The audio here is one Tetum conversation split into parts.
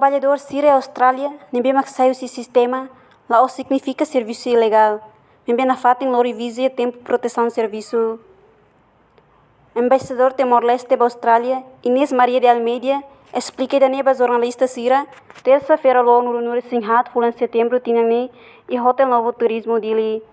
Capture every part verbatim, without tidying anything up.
Traballadór sira iha Austrália ne'ebé mak sai husi sistema la'ós signifika servisu ilegál, maibé nafatin lori viza iha tempu protesaun servisu. Embaixadór Timor-Leste ba Austrália, Inês Maria de Almeida, esplika ida-ne'e ba jornalista sira, tersa-feira, loron ruanulu-resin-haat fulan Setembru tinan ne'e, iha Hotel Novo Turismo Dili.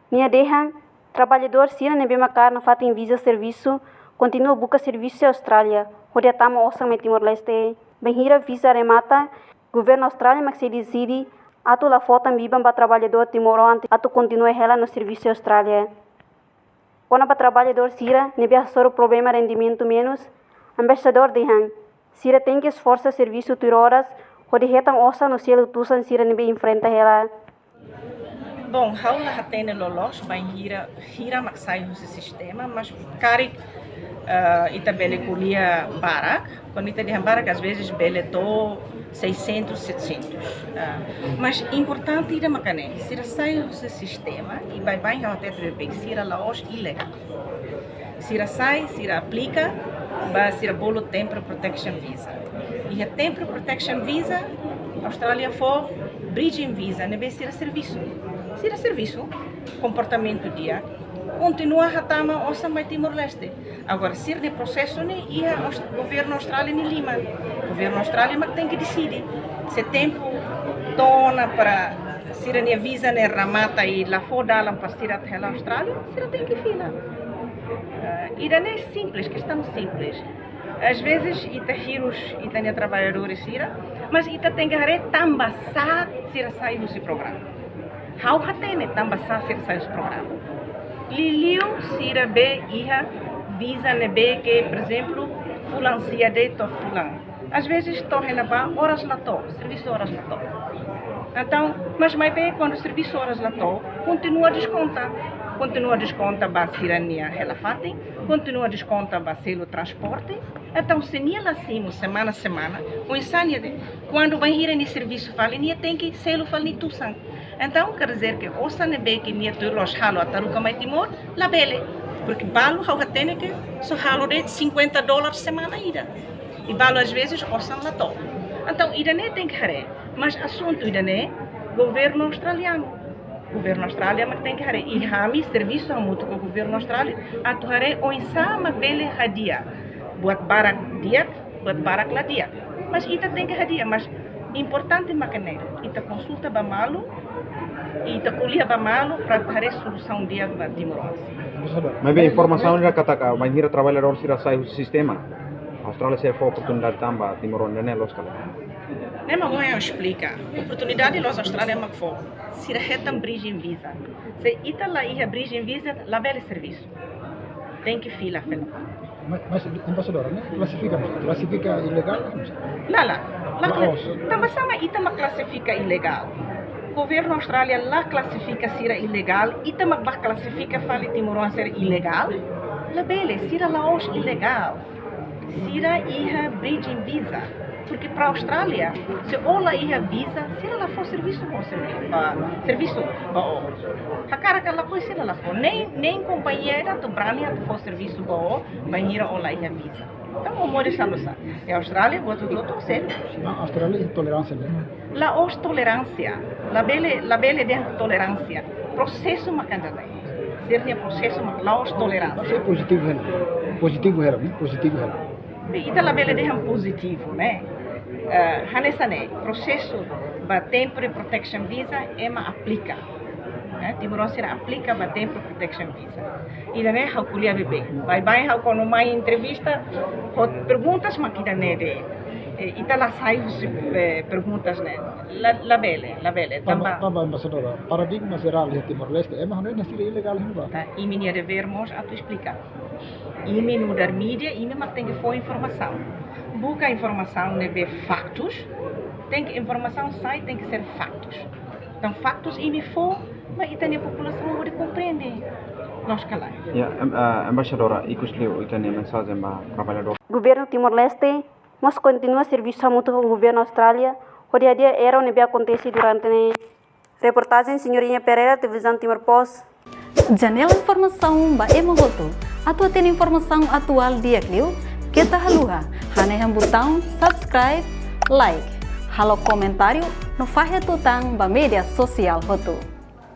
Nia dehan, traballadór sira ne'ebé mak kaer nafatin viza servisu, kontinua buka servisu iha Austrália, hodi hatama osan mai Timor-Leste. Bainhira viza remata, governu Austrália mak sei deside atu la fó tan biban ba traballadór timoroan atu kontinua hela no servisu iha Austrália. Kona-ba traballadór sira ne'ebé hasoru problema rendimentu menus, embaixadór dehan, sira tenke esforsa servisu tuir oras, hodi hetan osan no selu tusan sira ne'ebé enfrenta hela. Bom, ha'u la hatene loloos bainhira, hira mak sai husi sistema, mas karik, eh, ita bele ko'alia barak, kuandu ita dehan barak, às vezes bele to'o seiscentos, setecentos. Ah, mas importante ida maka ne'e, sira sai husi sistema, i baibain ha'u hatete beibeik, sira la'ós ilegál. Sira sai, sira aplika ba sira bolu Temporary Protection Visa. Iha Temporary Protection Visa, Austrália fó bridging visa, ne'ebé sira servisu. Sira servisu, komportamentu di'ak, kontinua hatama osan mai Timor-Leste. Agora, sira-nia prosesu ne'e iha Aus-, governu Austrália nia liman. Governu Austrália mak tenke deside. Se tempu to'o ona para sira-nia viza ne'e remata i la fó dalan para sira atu hela Austrália, sira tenke fila. Eh, ida-ne'e simples, kestaun simples. Às vezes, ita hirus ita-nia traballadór sira, mas ita tenke haree tanbasá sira sai husi programa. Ha'u hatene tanbasá sira sai husi programa. Liuliu sira be iha viza ne'ebé ke, por ezemplu, fulan sia de'it to'o fulan. Às vezes, to'o iha ne'ebá oras la to'o, servisu oras la to'o. Entaun, mas maibé kuandu servisu oras la to'o, kontinua deskonta. Kontinua deskonta ba sira-nia hela-fatin, kontinua deskonta ba selu transporte. Entaun, se nia la simu semana-semana, oinsá nia dehan, kuandu bainhira nia servisu fali, nia tenke selu fali nia tusan. Entaun, quer dizer que osan ne'ebé ke nia tuir loos halo atu haruka mai Timor, labele. Porque balu ha'u hatene ke só halo de'it cinquenta dólares semana ida. I balu às vezes osan la to'o. Entaun, ida-ne'e tenke haree. Mas asuntu ida-ne'e, governu australianu. Governu Austrália mak tenke haree. I ami servisu hamutuk ho governu Austrália atu haree oinsá mak bele hadi'a. Buat barak di'ak, buat barak la di'ak. Mas ita tenke hadi'a, mas importante maka ne'e, ita konsulta ba malu, ita ko'alia ba malu, para haree solusaun di'ak ba timoroan. Maibé informasaun ida katak bainhira traballadór sira sai husi sistema, Austrália sei fó oportunidade tan ba timoroan, ne'e loos ka lae? Ne'e mak ohin ha'u esplika. Oportunidade loos Austrália mak fó. Sira hetan bridging visa. Se ita la iha bridging visa, labele servisu. Tenke fila fila. Mas, mas, embaixadór, ne'e klasifika, klasifika ilegál? La, la. La kla-, La'ós. Tanbasá mak ita mak klasifika ilegál? Governu Austrália la klasifika sira ilegál, ita mak bá klasifika fali timoroan sira ilegál? Labele, sira la'ós ilegál. Sira iha bridging visa. Porque para Austrália, se ó la iha visa, sira la fó servisu ba ó, servi-, ba, servisu ba ó. Hakarak ka lakohi, sira la fó. Nein, nein kompañia ida atu brani atu fó servisu ba ó, bainhira ó la iha visa. Entaun, ó moris halo sá? Iha Austrália, buat hotu-hotu selu. Iha Austrália iha toleránsia, ne'e? La'ós toleránsia. Labele, labele dehan toleránsia. Prosesu mak anda lai. Sira-nia prosesu mak la'ós toleránsia. Sei pozitivu hela. Pozitivu hela, ne'e? Pozitivu hela. Be, ita labele dehan pozitivu, ne'e? Eh, hanesan ne'e, prosesu ba Temporary Protection Visa ema aplika. Eh, timoroan sira aplika ba Temporary Protection Visa. Ida-ne'e ha'u ko'alia beibeik. Baibain ha'u kuandu mai entrevista, ho perguntas mak ida-ne'e de'it. Eh, ita la sai husi, eh, perguntas ne'e. La, labele, labele. Tanba, tanba, tanba, embaixadór, paradigma jerál iha Timor-Leste, ema hanoin sira ilegál iha ne'ebá. Entaun, imi-nia devér mós atu esplika. Imi nu'udar mídia, imi mak tenke fó informasaun. Buka informasaun ne'ebé faktus, tenke informasaun sai, tenke ser faktus. Entaun, faktus imi fó ba ita-nia populasaun hodi komprende. Loos ka lae? Ya, em-, ah, embaixadora, ikusliu ita-nia mensajen ba traballadór. Governu Timor-Leste mós kontinua servisu hamutuk ho governu Austrália hodi hadi'a erru ne'ebé akontese durante ne'e. Reportajen Senhorinha Pereira, Televizaun Timor Post. Janela informasaun ba ema hotu. Atu hatene informasaun atuál di'ak liu, keta haluha hanehan butaun subscribe, like, halo komentáriu no fahe tutan ba média sosiál hotu.